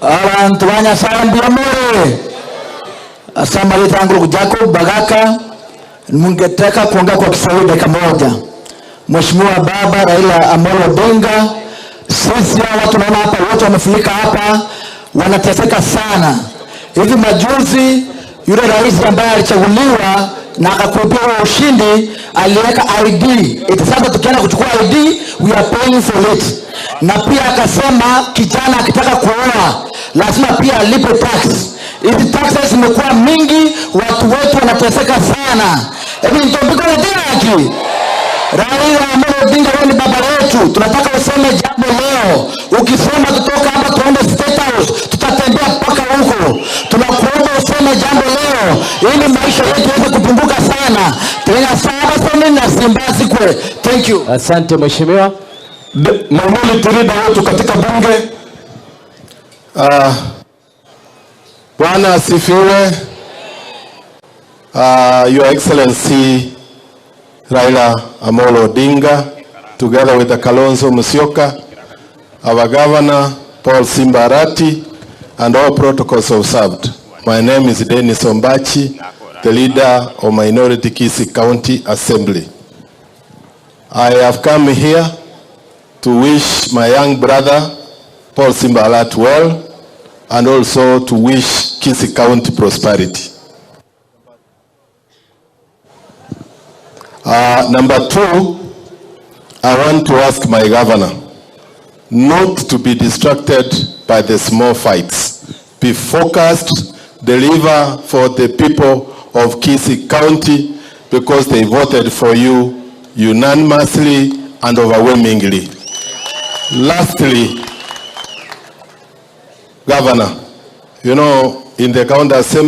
Abantu banyasambia more asamalitangu Jacob Bagaka, ningetaka kuongea kwa Kiswahili dakika moja. Mheshimiwa Baba Raila Amolo Odinga, sisi hawa watu naona hapa wote wamefurika hapa, wanateseka sana. Hivi majuzi yule rais ambaye alichaguliwa na akakupewa ushindi aliweka ID. Eti sasa tukienda kuchukua ID we are paying for it. Na pia akasema kijana akitaka kuoa lazima pia alipe tax. Hizi taxes zimekuwa mingi, watu wetu wanateseka sana. Hebu nitombiko na haki. Raila Amolo Odinga, wewe ni baba yetu, tunataka useme jambo leo. Ukisema tutoka hapa tuende State House, tutatembea mpaka huko. Tunakuomba useme jambo leo ili maisha yetu yaweze kupunguka sana. Tena saba soni na Simba kwe. Thank you. Asante mheshimiwa. Minority leader wetu katika bunge. Bwana asifiwe. Your Excellency Raila Amolo Odinga, together with the Kalonzo Musyoka, our Governor Paul Simba Arati, and all protocols observed. My name is Dennis Ombachi, the leader of Minority Kisii County Assembly. I have come here to wish my young brother Paul Simba Arati well, and also to wish Kisii County prosperity. Number two, I want to ask my governor not to be distracted by the small fights. Be focused, deliver for the people of Kisii County because they voted for you unanimously and overwhelmingly. Lastly, Governor, you know, in the county assembly,